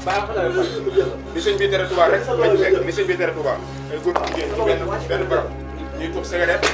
li sëñ bi tere Touba rek lañ fekk li sëñ bi tere Touba ay góor jigéen ci benn barab ñuy tuux cigarette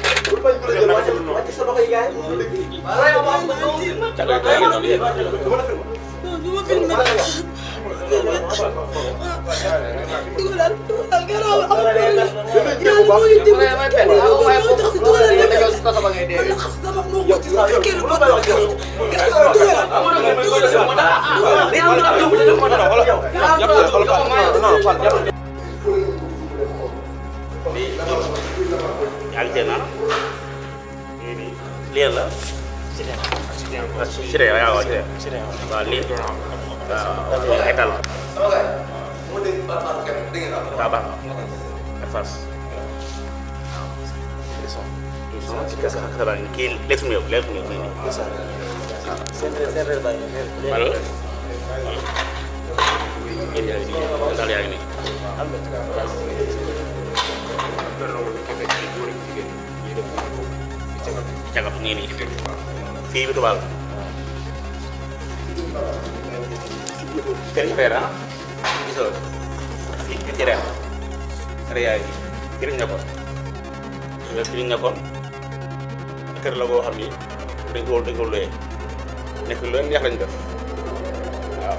def naka jël noonu lii la Siré waaw Siré waaw lii waaw ay dal waaw baax na fas kii léegi su ma yóbbu léegi su ma yóbbu nii dal yaa ngi nii cagab nii nii fii bi tubaab kër feer ah gisoo fii ci ren yaay bi kiriñ nekkoon kiriñ nekkoon kër la boo xam ni dañ ko looyee nekk lu leen neex lañ def waaw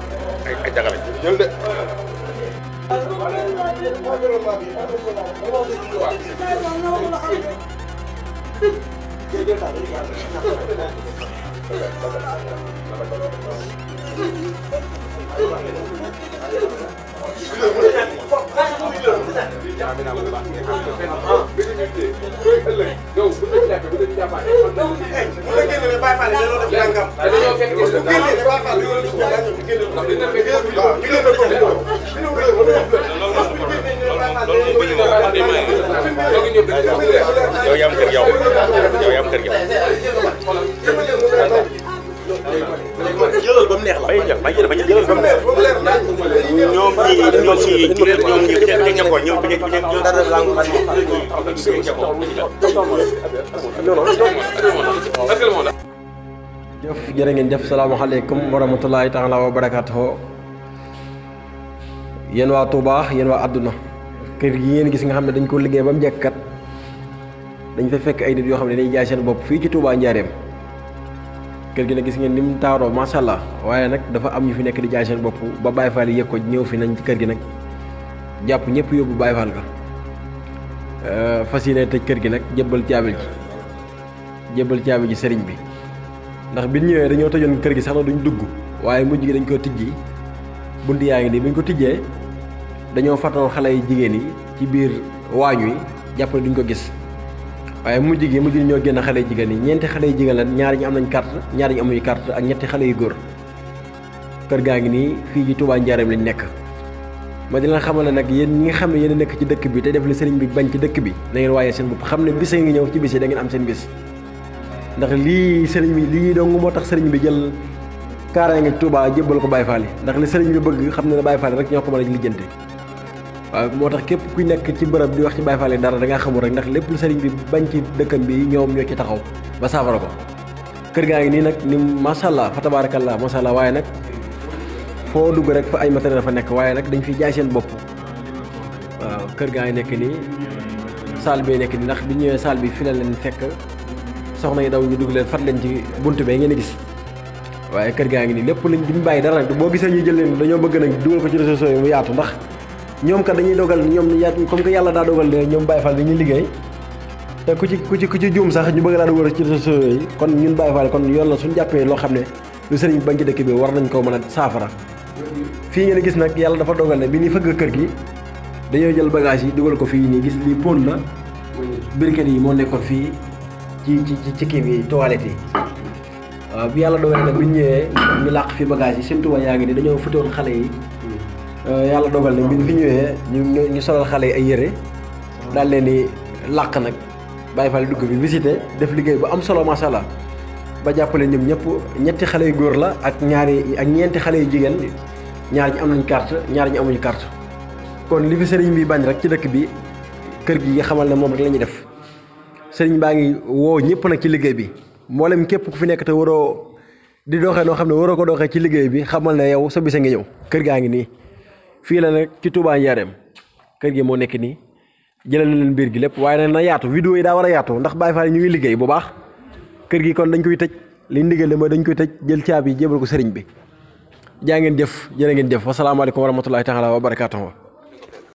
ay jagale jël de yow yam kër yow yam kër yow jëlal ba mu neex la bay jël jëlal ba mu neex ñoom ñi ñoo ñëw ñu dara lang jëf jërë ngeen jëf salaamaaleykum wa rahmatulahi taala wa barakaatuhu yéen waa Touba yéen waa àdduna kër yi ngeen gis nga xam ne dañ ko liggéey ba mu jekk kat dañ fa fekk ay nit yoo xam ne dañuy jaay seen bopp fii ci Touba Njaareem kër gi nag gis ngeen ni mu taaroo macha allah waaye nag dafa am ñu fi nekk di jaay seen bopp ba Baye Fall yi yëg ko ñëw fi nañ ci kër gi nag jàpp ñëpp yóbbu Baye Fall ga fas yéene tëj kër gi nag jébbal caabi ji sëriñ bi ndax bi ñu ñëwee dañoo tëjoon kër gi sax na duñ dugg waaye mujj gi dañ ko tijji bunt yaa ngi nii bu ñu ko tijjee dañoo fatoon xale yi jigéen yi ci biir waañ wi jàpp ne duñ ko gis waaye mujj gi ñoo génn xale yu jigéen yi ñeenti xale yu jigéen la ñaari ñi am nañ carte ñaari ñi amuñu carte ak ñetti xale yu góor kër gaa ngi nii fii ci Touba Njaareem lañ nekk ma di leen xamal ne nag yéen ñi nga xam ne yéen a nekk ci dëkk bi te def li sëriñ bi bañ ci dëkk bi na ngeen waaye seen bopp xam ne bis a ngi ñëw ci bis yi da ngeen am seen bis ndax lii sëriñ bi lii dong moo tax sëriñ bi jël kaaraange Touba jébbal ko Baye Fall yi ndax li sëriñ bi bëgg xam ne ne Baye Fall rek ñoo ko mën a lijjanti waaw moo tax képp kuy nekk ci bërëb di wax ci Baye Fall yi dara da ngaa xamul rek ndax lépp lu sëriñ bi bañ ci dëkkam bi ñoom ñoo ci taxaw ba saafara ko kër gaa ngi nii nag ni macha allah fa tabarakallah macha allah waaye nag foo dugg rek fa ay matériel fa nekk waaye nag dañ fi jaay seen bopp waaw kër gaa ngi nekk nii salle bi nekk nii ndax bi ñëwee salle bi fi la leen fekk soxna yi daw ñu dugg leen fat leen ci buntu bee ngeen gis waaye kër gaa ngi nii lépp lañ duñ bàyyi dara nag boo gisee ñuy jël leen dañoo bëgg nag dugal ko ci réseaux sociaux yi mu yaatu ndax ñoom kat dañuy dogal ñoom comme que yàlla daa dogal ne ñoom Baye Fall dañuy liggéey te ku ci juum sax ñu bëgg laa dugal ci réseaux sociaux yi kon ñun Baye Fall kon yoon la suñu jàppee loo xam ne lu sëriñ bañ ci dëkk bi war nañ koo mën a saafara fii ngeen gis nag yàlla dafa dogal ne bi ñuy fëgg kër gi dañoo jël bagage yi dugal ko fii nii gis lii pône la briquet yi moo nekkoon fii ci kii bi toilette yi waaw bi yàlla dogal nag bi ñu ñëwee ñu làq fi bagage yi seen tuba yaa ngi nii dañoo futoon xale yi yàlla dogal na bi ñu fi ñëwee ñu solal xale yi ay yére daal leen di làq nag Baye Fall dugg bi visité def liggéey bu am solo macha allah ba jàppale ñoom ñëpp ñetti xale yu góor la ak ñeenti xale yu jigéen ñaar ñi am nañ carte ñaar ñi amuñu carte kon li fi sëriñ bi bañ rek ci dëkk bi kër gi nga xamal ne moom rek la ñuy def sëriñ baa ngi woo ñëpp nag ci liggéey bi mboolem képp ku fi nekk te waroo di doxee noo xam ne waroo ko doxee ci liggéey bi xamal ne yow sa bis a ngi ñëw kër gaa ngi nii fii la nag ci Touba Njaareem kër gi moo nekk nii jëlal na leen biir gi lépp waaye nag na yaatu vidéo yi daa war a yaatu ndax Baye Fall ñu ngi liggéey bu baax kër gi kon dañ koy tëj li ndigal mooy dañ koy tëj jël caabi jébal ko sëriñ bi jaa ngeen jëf jërë ngeen jëf wasalaamaaleykum wa rahmatullahi taala wa barakaatuhu